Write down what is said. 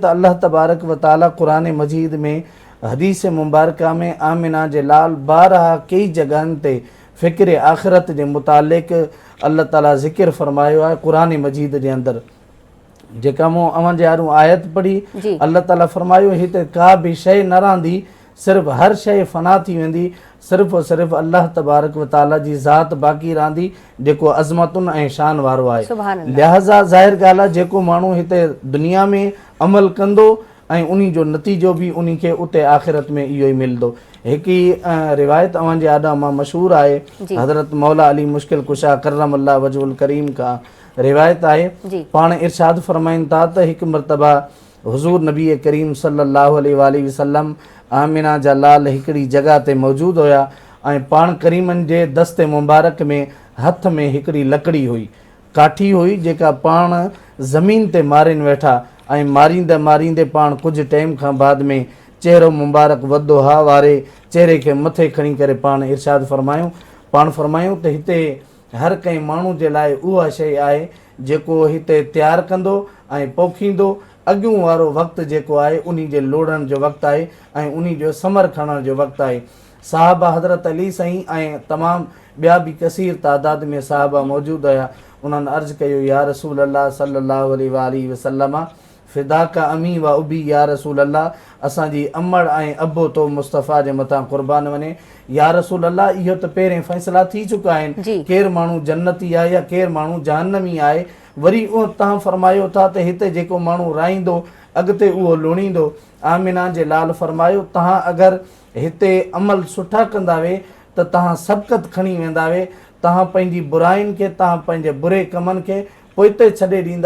ته الله تبارڪ و تعالي قرآن مجيد ۾ حديث مبارڪه ۾ آمنه جي لال بارها ڪيئي جڳهن تي فڪر آخرت جي متعلق الله تعالي ذڪر فرمايو آهي قرآن مجيد جي اندر جيڪا مون اوهان جي آڏو آيت پڙهي الله تعالي فرمايو هتي ڪا به شيء نه رهندي صرف هر شيء فنا ٿي ويندي، صرف و صرف الله تبارڪ و تعاليٰ جي ذات باقي رهندي جيڪو عظمتن ۽ شان وارو آهي. لهٰذا ظاهر ڳالهه آهي جيڪو ماڻهو هتي دنيا ۾ عمل ڪندو ۽ انهي جو نتيجو به انهي کي اتي آخرت ۾ اهو ئي ملندو. هڪ هي روايت اوهان جي آڏو مان مشهور آهي حضرت مولا علي مشڪل ڪشا ڪرم الله وجهه الڪريم کان روايت آهي پاڻ ارشاد فرمائن ٿا ته هڪ مرتبه حضور نبي ڪريم صلّي اللّٰه عليه واٰله وسلّم آمنه جا لال هڪڙي جڳهه تي موجود هيا ۽ پاڻ ڪريمن جي دست مبارڪ ۾ هٿ ۾ هڪڙي لڪڙي هئي، ڪاٺي هئي، جيڪا پاڻ زمين تي مارين ويٺا ۽ ماريندي ماريندي پاڻ ڪجهه ٽيم کان بعد ۾ چهرو مبارڪ والضحيٰ واري چهري کي مٿي کڻي ڪري پاڻ ارشاد فرمايون پاڻ فرمايون ته هتي هر ڪنهن ماڻهو جي لاء اها شيء آهي جيڪو هتي تيار ڪندو ۽ پوکيندو، اڳيون وارو وقت جيڪو آهي انهي جي لوڙهڻ جو وقت آهي ۽ انهي جو ثمر کڻڻ جو وقت آهي. صحابه حضرت علي سائين ۽ تمام ٻيا به ڪثير تعداد ۾ صحابه موجود هيا، انهن عرض ڪيو يا رسول الله صلي الله عليه واٰله وسلم فداک امي و ابي يا رسول الله اسان جي امڙ ۽ ابو تو مصطفيٰ جي مٿان قربان وڃي يا رسول الله اهو ته پهرين فيصلا ٿي چڪا آهن ڪير ماڻهو جنتي آهي يا ڪير ماڻهو جهنمي آهي وري اهو توهان فرمايو ٿا ته هتي جيڪو ماڻهو رائيندو اڳتي اهو لوڻيندو آمنه جي لال فرمايو توهان اگر هتي عمل سٺا ڪندا وي ته توهان سبقت کڻي ويندا وي توهان پنهنجي براين کي توهان پنهنجي بري ڪمن کي پوئتي ڇڏي ڏيندا.